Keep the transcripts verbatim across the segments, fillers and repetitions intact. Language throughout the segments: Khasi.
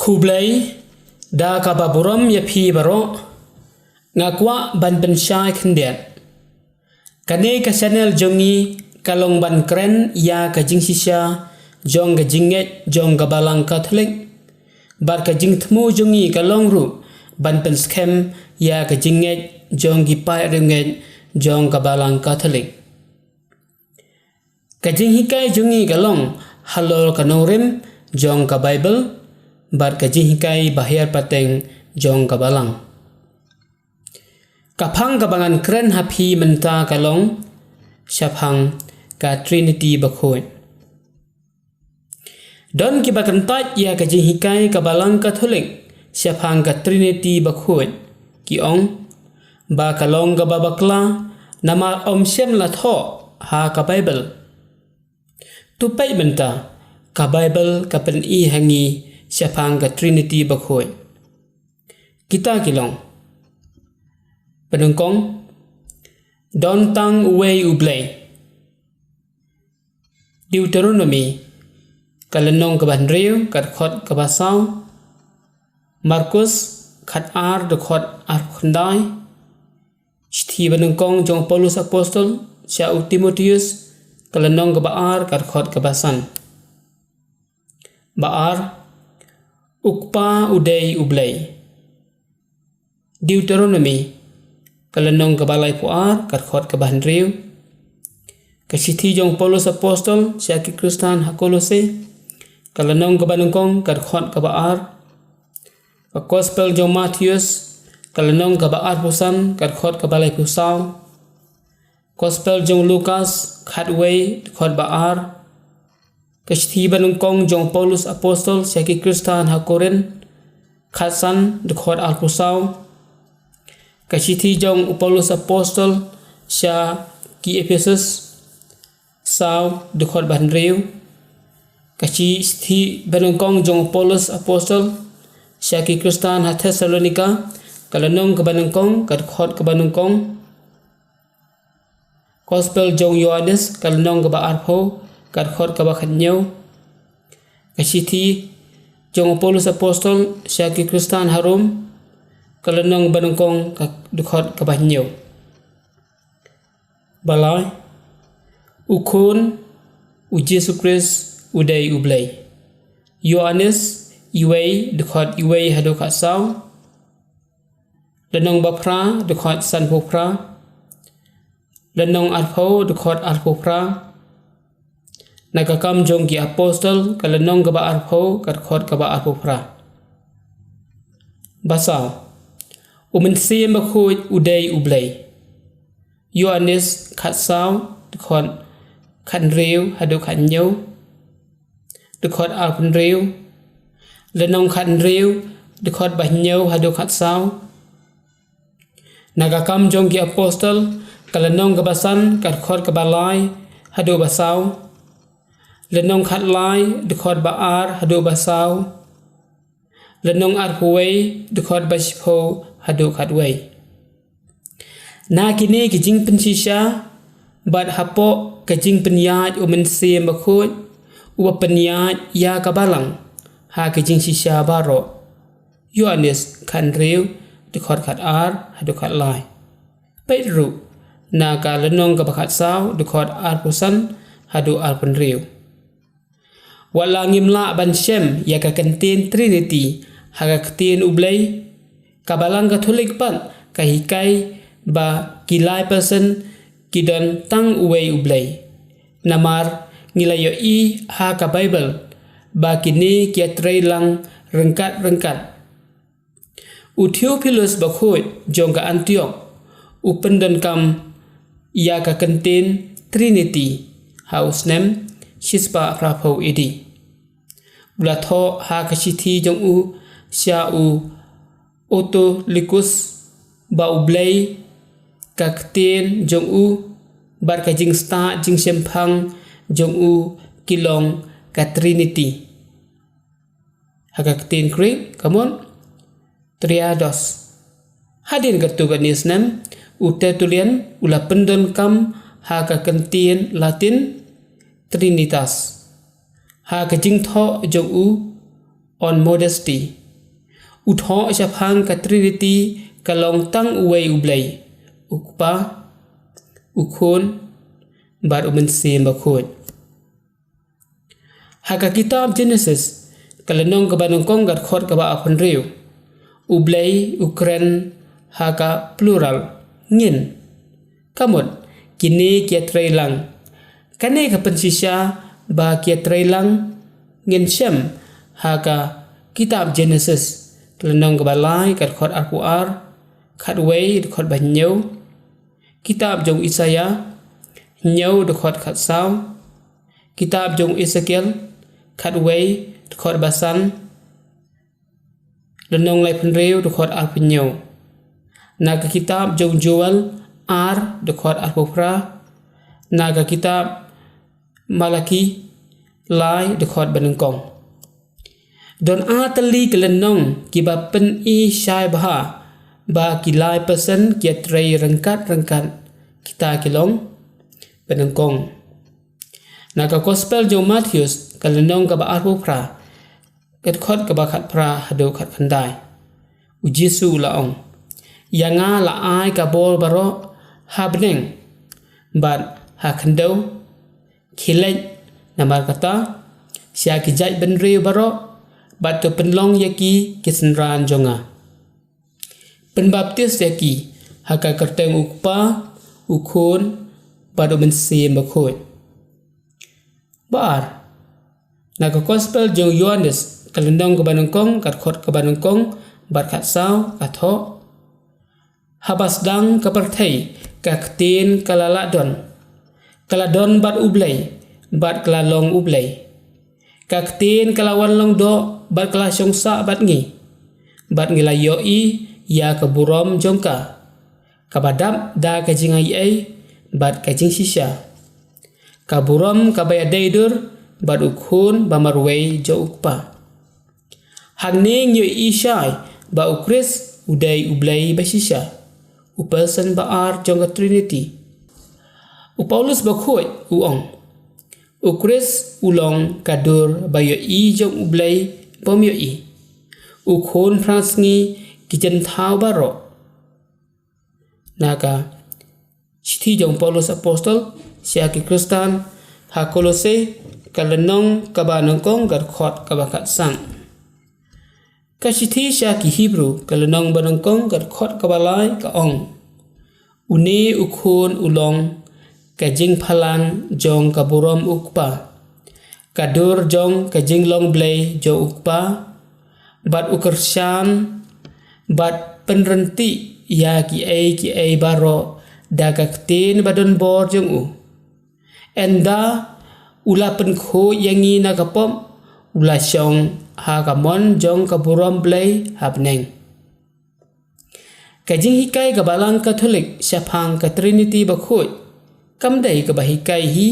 Khublei, da kaba burom ïa phi baroh, nga kwah ban pynshai khyndiat. Kane ka channel jong ngi ka long ban kren ïa ka jingshisha jong ka jingngeit jong ka Balang Katholik. Bad ka jingthmu jong ngi ka long ruh ban pynskhem ïa ka jingngeit jong ki paid riewngeit jong ka Balang Katholik. Ka jinghikai jong ngi ka long halor ka nongrim jong ka Baibl, bad ka jinghikai ba hiar pateng jong ka Balang. Ka phang kaba ngan kren ha phi mynta ka long shaphang ka Trinity bakhuid. Don kiba kyntait ïa ka jinghikai ka Balang Katholik shaphang ka Trinity bakhuid, ki ong ba ka long kaba bakla namar ym shym la thoh ha ka Baibl. To peit mynta, ka Baibl ka pyni ha ngi shaphang ka Trinity bakhuid. Kita ki long: Ba nyngkong, don tang uwei U Blei. Deuteronomi ka lynnong kaba hynriew ka dkhot kaba saw. Markus khatar dkhot arphew khyndai. Shithi ba nyngkong jong u Paulus Apostol sha u Timotheus ka lynnong kaba ar ka dkhot kaba san. Ba ar, U Kpa u dei U Blei. Deuteronomi ka lynnong kaba laiphew ar ka dkhot kaba hynriew. Ka shithi jong u Paulus Apostol sha ki Khristan ha Kolose ka lynnong kaba nyngkong ka dkhot kaba ar. Ka Gospel jong u Mathaios ka lynnong kaba arphew san ka dkhot kaba laiphew saw. Gospel jong u Lukas khatwei dkhot ba ar. Ka shithi ba nyngkong jong u Paulus Apostol sha ki Khristan ha Korinth khatsan dkhot arphew saw. Ka shithi jong u Paulus Apostol sha ki Ephesus saw dkhot ba hynriew. Ka shithi ba nyngkong jong u Paulus Apostol sha ki Khristan ha Thessalonika ka lynnong kaba nyngkong ka dkhot kaba nyngkong. Gospel jong u Ïoannis ka lynnong kaba arphew ka dkhot kaba khathynñiew. Ka shithi jong u Paulus Apostol sha ki Khristan ha Rom ka lynnong ba nyngkong ka dkhot kaba hynñiew. Ba lai, U Khun u Jisu Khrist u dei U Blei. Ïoannis wei dkhot wei haduh khatsaw. Lynnong ba phra dkhot sanphew phra. Lynnong arphew dkhot arphew phra. Na ka Kam jong ki Apostol ka lynnong kaba arphew ka dkhot kaba arphew phra. Ba saw, U Mynsiem Bakhuid u dei U Blei. Ïoannis khatsaw dkhot khathynriew haduh khathynñiew. Dkhot arphew hynriew. Lynnong khathynriew dkhot ba hynñiew haduh khatsaw. Na ka Kam jong ki Apostol ka lynnong kaba san ka dkhot kaba lai haduh ba saw. Lynnong khatlai dkhot ba ar haduh ba saw. Lynnong arphew wei dkhot ba shiphew haduh khatwei. Na kine ki jingpynshisha bad hapoh ka jingpynïaid U Mynsiem Bakhuid uba pynïaid ïa ka Balang ha ka jingshisha baroh. Ïoannis khathynriew dkhot khatar haduh khatlai. Peit ruh na ka lynnong kaba khatsaw dkhot arphew san haduh arphew hynriew. Wat la ngim lah ban shem ïa ka kyntien Trinity ha ka ktien U Blei, ka Balang Katholik pat ka hikai ba ki lai person ki don tang uwei U Blei. Namar ngi la ïohi ha ka Baibl ba kine ki ïatrei lang ryngkat ryngkat. U Theophilus Bakhuid jong ka Antiok u pyndonkam ïa ka kyntien Trinity ha u snem shispah phraphew A D. U la thoh ha ka shithi jong u sha u Autolycus ba U Blei, ka ktien jong u bad ka jingstad jingshemphang jong u ki long ka Trinity. Ha ka ktien Greek ka mut triados. Hadien katto katne snem u Tertullian u la pyndonkam ha ka kyntien Latin Trinitas. Ha ka jingthoh jong u on modesty. U thoh shaphang ka Trinity ka long tang uwei U Blei, U Kpa, U Khun, bad U Mynsiem Bakhuid. Ha ka kitab Genesis, ka lynnong kaba nyngkong ka dkhot kaba arphew hynriew, U Blei u kren ha ka plural, ngin. Ka mut, kine ki ïatrei lang. Kane ka pynshisha ba ki ïatrei lang, ngin shem ha ka kitab Genesis, ka lynnong kaba lai ka dkhot arphew ar, khatwei dkhot ba hynñiew, kitab jong Isaïah, hynñiew dkhot khatsaw, kitab jong Esekiel, khatwei dkhot ba san, lynnong laiphew hynriew dkhot arphew hynñiew. Na ka kitab jong Joel, ar dkhot arphew phra. Na ka kitab Malaki, lai dkhot ba nyngkong. Don ar tylli ki lynnong kiba pyni shai bha ba ki lai persen ki ïatrei ryngkat ryngkat, kita ki long ba nyngkong. Na ka Gospel jong Mathaios, ka lynnong kaba arphew phra, ka dkhot kaba khatphra haduh khatkhyndai. U Jisu u la ong, ïa nga la ai ka bor baroh ha bneng bad ha khyndew. Khie leit namar kata sha ki jaitbynriew baroh bad to pynlong ïa ki ki synran jong nga. Pynbaptis ïa ki ha ka kyrteng U Kpa, U Khun, bad U Mynsiem Bakhuid. Ba ar. Na ka Gospel jong Ïoannis, ka lynnong kaba nyngkong, ka dkhot kaba nyngkong bad khatsaw, ka thoh, haba sdang ka pyrthei, ka ktien ka la lah don. Ka la don bad U Blei, bad ka la long U Blei. Ka ktien ka la wan long doh, bad ka la shong sah bad ngi. Bad ngi la ïohi ïa ka burom jong ka, kaba dap da ka jingaiei bad ka jingshisha. Ka burom kaba ïadei dur bad U Khun ba marwei jong U Kpa. Hangne ngi ïohi shai ba U Khrist u dei U Blei ba shisha, u person ba ar jong ka Trinity. U Paulus Bakhuid u ong, U Khrist u long ka dur ba ïohi jong U Blei bym ïohi, U Khun phrangsngi ki jynthaw baroh. Na ka shithi jong Paulus Apostol sha ki Khristan ha Kolose, ka lynnong kaba nyngkong, ka dkhot kaba khatsan. Ka shithi sha ki Hebru, ka lynnong ba nyngkong, ka dkhot kaba lai, ka ong, Une U Khun u long ka jingphalang jong ka burom U Kpa, ka dur jong ka jinglong Blei jong U Kpa, bad u kyrshan bad pynryntih ïa kiei kiei baroh da ka ktien ba donbor jong u. Ynda u la pynkhuid ïa ngi na ka pop, u la shong ha ka mon jong ka burom Blei ha bneng. Ka jinghikai ka Balang Katholik shaphang ka Trinity Bakhuid kam dei kaba hikai hi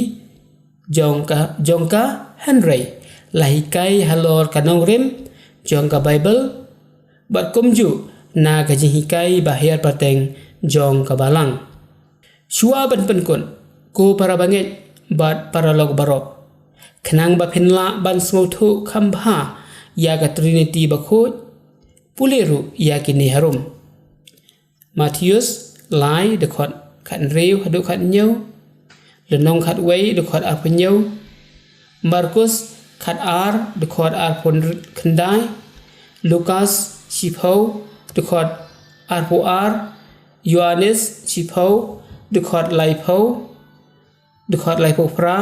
jong ka, jong ka, hynrei la hikai halor ka nongrim jong ka Baibl, bad kumjuh na ka jinghikai ba hiar pateng jong ka Balang. Shuwa ban pynkut, ko para bangeit bad para lok baroh, khnang ba phin lah ban sngewthuh kham bha ïa ka Trinity Bakhuid, pule ruh ïa kine harum. Mathaios lai, dkhot khathynriew haduh khathynñiew, lynnong khatwei, dkhot arphew hynñiew, Markus khatar, dkhot arphew khyndai, Lukas shiphew, dkhot arphew ar, Ïoannis shiphew, dkhot laiphew, dkhot laiphew phra,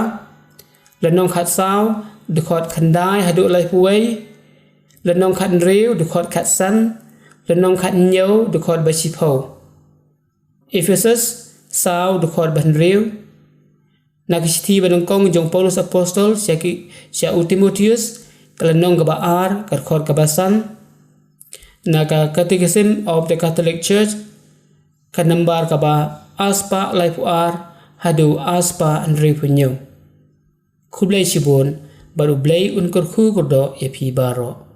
lynnong khatsaw, dkhot khyndai haduh laiphew wei, lynnong khathynriew, dkhot khatsan, lynnong khathynñiew, dkhot ba shiphew. Ephesus saw, dkhot ba hynriew. Na ka shithi ba nyngkong jong Paulus Apostol sha ki, sha u Timotheus, ka lynnong kaba ar, ka dkhot kaba san. Na ka Catechism of the Catholic Church, ka nambar kaba arspah laiphew ar haduh arspah hynriewphew hynñiew. Khublei shibun, bad U Blei un kyrkhu kyrdoh ïa phi baroh.